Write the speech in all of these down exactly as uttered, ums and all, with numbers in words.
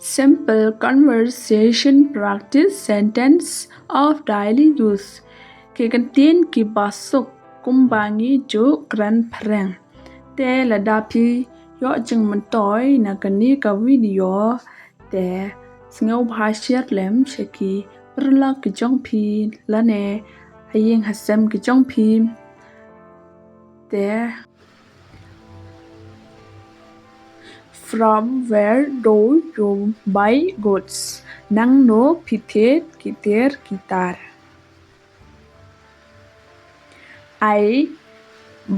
Simple conversation practice sentence of daily use. Ki kyntien kiba suk kumba ngi ju kren phareng. Te lada phi ïoh jingmyntoi na kane ka video, te sngewbha share lem sha ki paralok ki jong phi lane ha ïing ha sem ki jong phi. Te, from where do you buy goods? Nangno phi thied ki tiar ki tar? I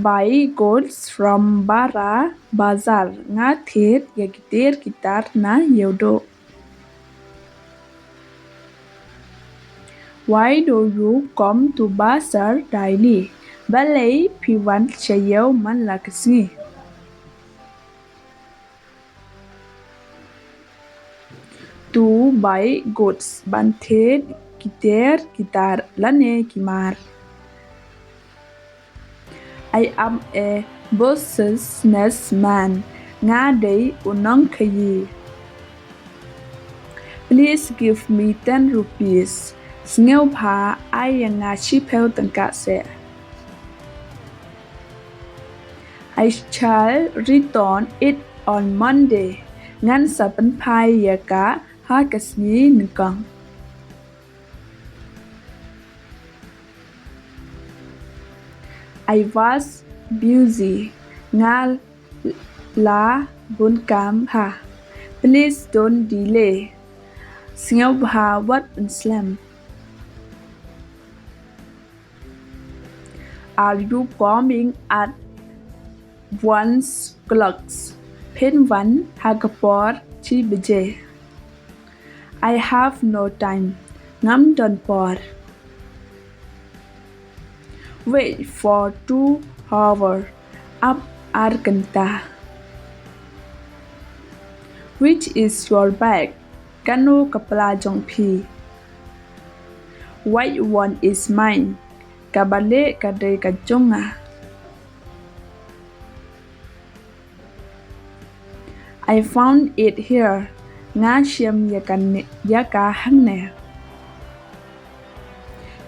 buy goods from Bara Bazar. Nga thied ïa ki tiar ki tar na Ïewduh. Why do you come to Bazar daily? Balei phi wan sha ïew man la ka sngi? To buy goods, ban thied ki tiar ki tar lane ki mar. I am a businessman. Nga dei u nongkhaïi. Please give me ten rupees. Sngewbha ai ïa nga shiphew tyngka seh. I shall return it on Monday. Ngan sa pynphai ïa ka ha ka sngi nyngkong. I was busy. Nga la bun kam bha. Please don't delay. Sngewbha wat pynslem. Are you coming at one o'clock? Phin wan ha ka por shi baje? I have no time. Ngam don por. Wait for two hours. Ap ar kynta. Which is your bag? Kano ka pla jong phi? White one is mine. Kaba lieh ka dei ka jong nga. I found it here. Nga shim ïa ka ne-, ïa ka hangne.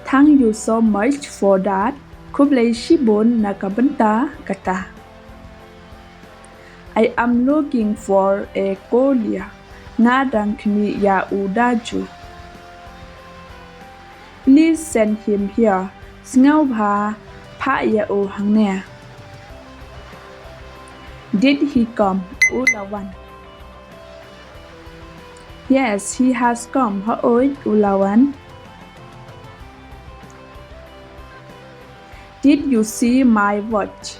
Thank you so much for that. Khublei shibun na ka bynta kata. I am looking for a colleague. Nga dang khmih ïa u daju. Please send him here. Sngewbha phah ïa u hangne. Did he come? U la wan? Yes, he has come. Hooid, u la wan. Did you see my watch?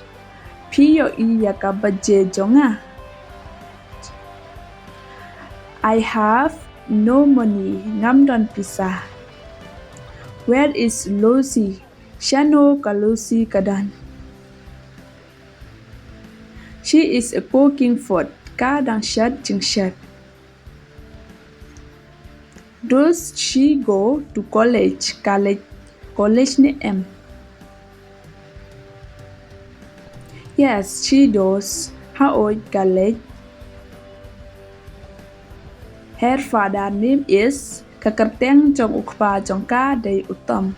Phi ïohi ïa ka baje jong nga? I have no money. Ngam don pisa. Where is Lucy? Shano ka Lucy ka don? She is cooking food. Ka dang shet jingshet. Does she go to college? Ka leit college ne em? Yes, she does. Hooid, ka leit. Her father name is, ka kyrteng jong u kpa jong ka dei u Tom.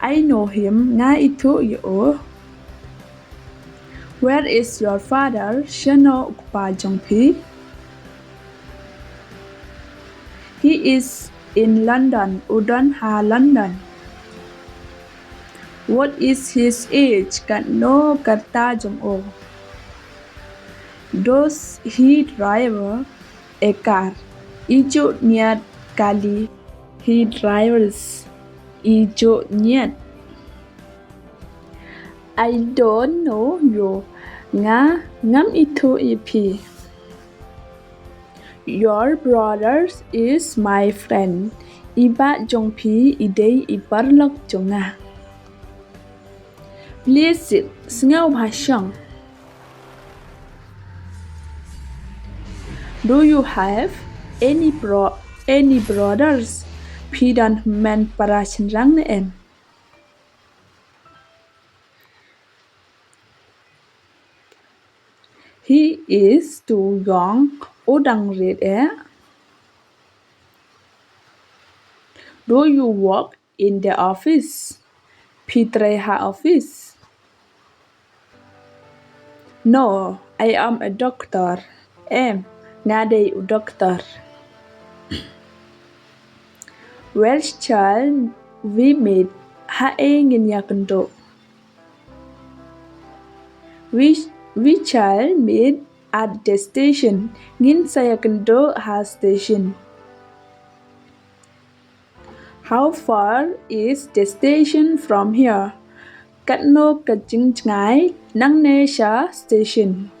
I know him, nga ithuh ïa u. Where is your father? Shano u kpa jong phi? He is in London. U don ha London. What is his age? Katno ka rta jong u? Does he drive a car? I ju niat kali. He drives. I ju niat. I don't know you. Nga ngam ithuh ïa phi. Your brother is my friend. I bah jong phi i dei i paralok jong nga. Please sit. Sngewbha shong. Do you have any bro-, any brothers? Phi don hynmen para shynrang ne em? He is too young. U dang rit eh. Do you work in the office? Phi trei ha office? No, I am a doctor. Em, nga dei u doktor. Where shall we meet? Ha ei ngin ïakynduh? We, we shall meet at the station. Ngin sa ïakynduh ha station. How far is the station from here? Katno ka jingjngai nangne sha station?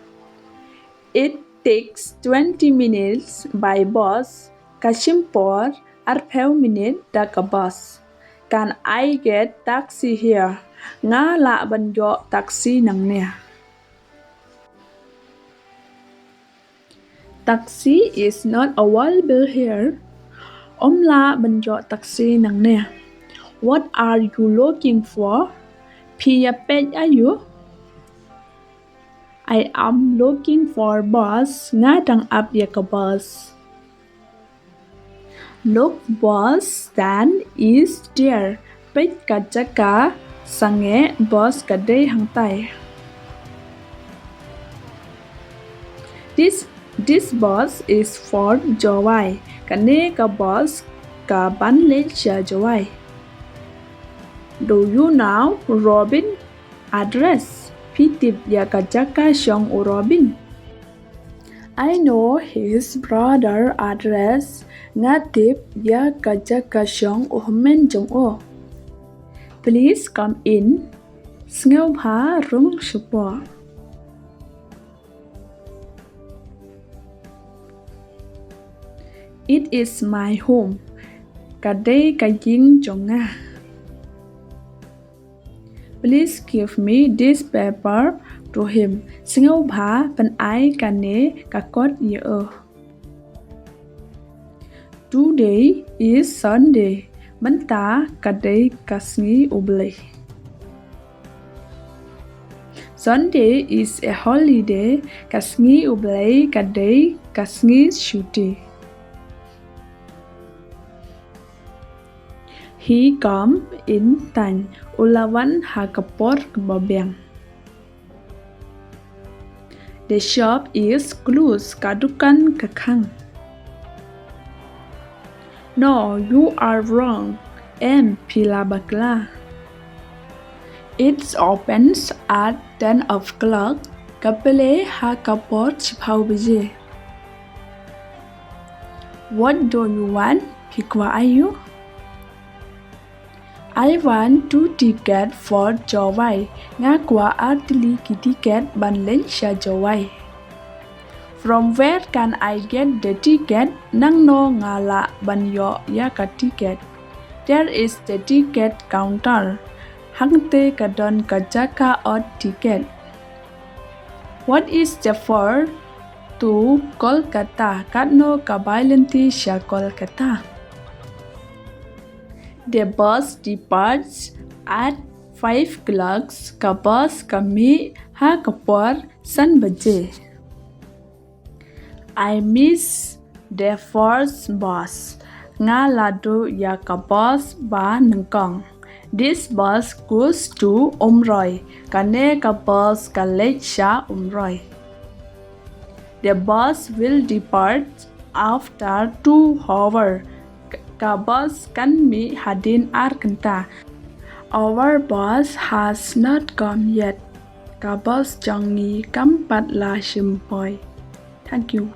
It takes twenty minutes by bus. Ka shim por arphew minit da ka bus. Can I get taxi here? Nga lah ban ïoh taxi nangne? Taxi is not available here. Ym lah ban ïoh taxi nangne. What are you looking for? Phi ïa peit aïu? I am looking for bus. Nga dang ap ïa ka bus. Look, bus stand is there. Peit ka jaka sangeh, bus ka dei hangtai. This, this bus is for Jowai. Kane ka bus ka ban leit sha Jowai. Do you know Robin address? Phi tip ïa ka jaka shong u Robin? I know his brother address. Nga tip ïa ka jaka shong u hynmen jong u. Please come in. Sngewbha rung shapoh. It is my home. Ka dei ka ïing jong nga. Please give me this paper to him. Sngewbha pynai kane ka kot ïa u. Today is Sunday. Mynta ka dei ka sngi U Blei. Sunday is a holiday. Ka sngi U Blei ka dei ka sngi shuti. He come in time. U la wan ha ka por kaba biang. The shop is closed. Ka dukan ka khang. No, you are wrong. Em, phi la bakla. It opens at ten o'clock. Ka plie ha ka por shiphew baje. What do you want? Phi kwah aïu? I want two ticket for Jowai. Nga kwah ar tylli ki ticket ban leit sha Jowai. From where can I get the ticket? Nangno nga lah ban ïoh ïa ka ticket? There is the ticket counter. Hangtei ka don ka jaka ot ticket. What is the fare to Kolkata? Katno ka bai lynti sha Kolkata? The bus departs at five o'clock. Ka bus ka mih ha ka por san baje. I miss the first bus. Nga la duh ïa ka bus ba nyngkong. This bus goes to Umroi. Kane ka bus ka leit sha Umroi. The bus will depart after two hour. Ka bus kan mih hadien ar kynta. Our bus has not come yet. Ka bus jong ngi kam pat la shim poi. Thank you.